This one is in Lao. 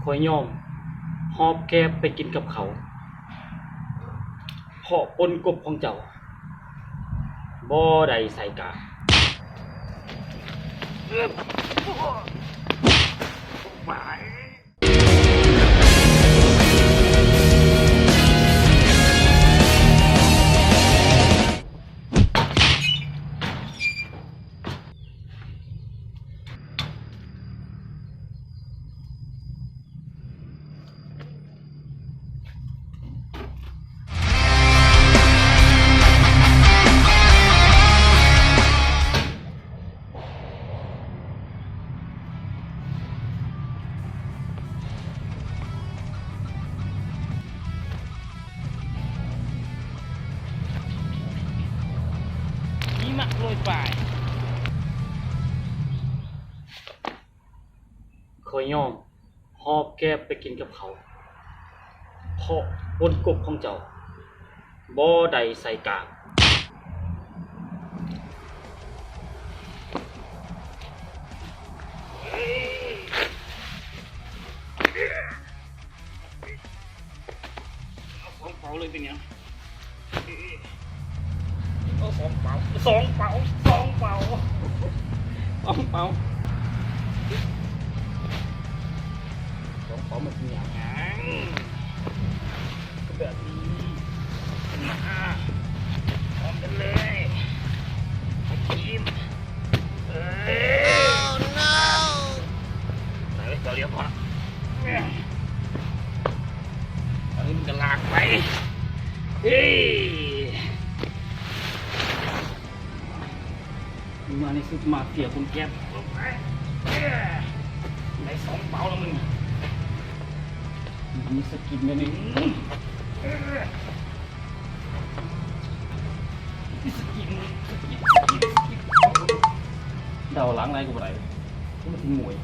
ຂ້ອຍຍອມຫອບແກ້ມໄປກິນກັບເຂົາ ເພາະກົ້ນກົບຂອງເຈົ້າບໍ່ໄດ້ໃສ່ກາງ. ຫິມະໂລຍປາຍ. ຂ້ອຍຍອມຫອບແກ້ມໄປກິນກັບເຂົາ ເພາະກົ້ນກົບຂອງເຈົ້າບໍ່ໄດ້ໃສ່ກາງ. ເອົາສອງເປົາເລີຍເປັນຫຍັງ? ເອົາສອງເປົາ ສອງເປົາ ສອງເປົາ ສອງເປົາ ສອງເປົາ ມັນຊິຫຍັງ ແບບນີ້ ມາ ພ້ອມກັນເລີຍ ໄປກິນ. ເອີ ໂອ້ ໂນ ໄປເລີຍ ເຈົ້າ ລຽບຮ້ອຍ. ອັນນີ້ມັນກໍລາກໄປ ເອີຍ ມາໃນຊຸດມາເຟຍຄົນແກັບ ໄດ້ສອງເປົາແລ້ວມື້ນີ້ ມີສະກິນແນວນີ້ ສະກິນ ສະກິນ ສະກິນ ສະກິນ ເດົາຫຼັງໄດ້ກໍບໍ່ໄດ້ ຄືມັນຊິໂງ່ຍ.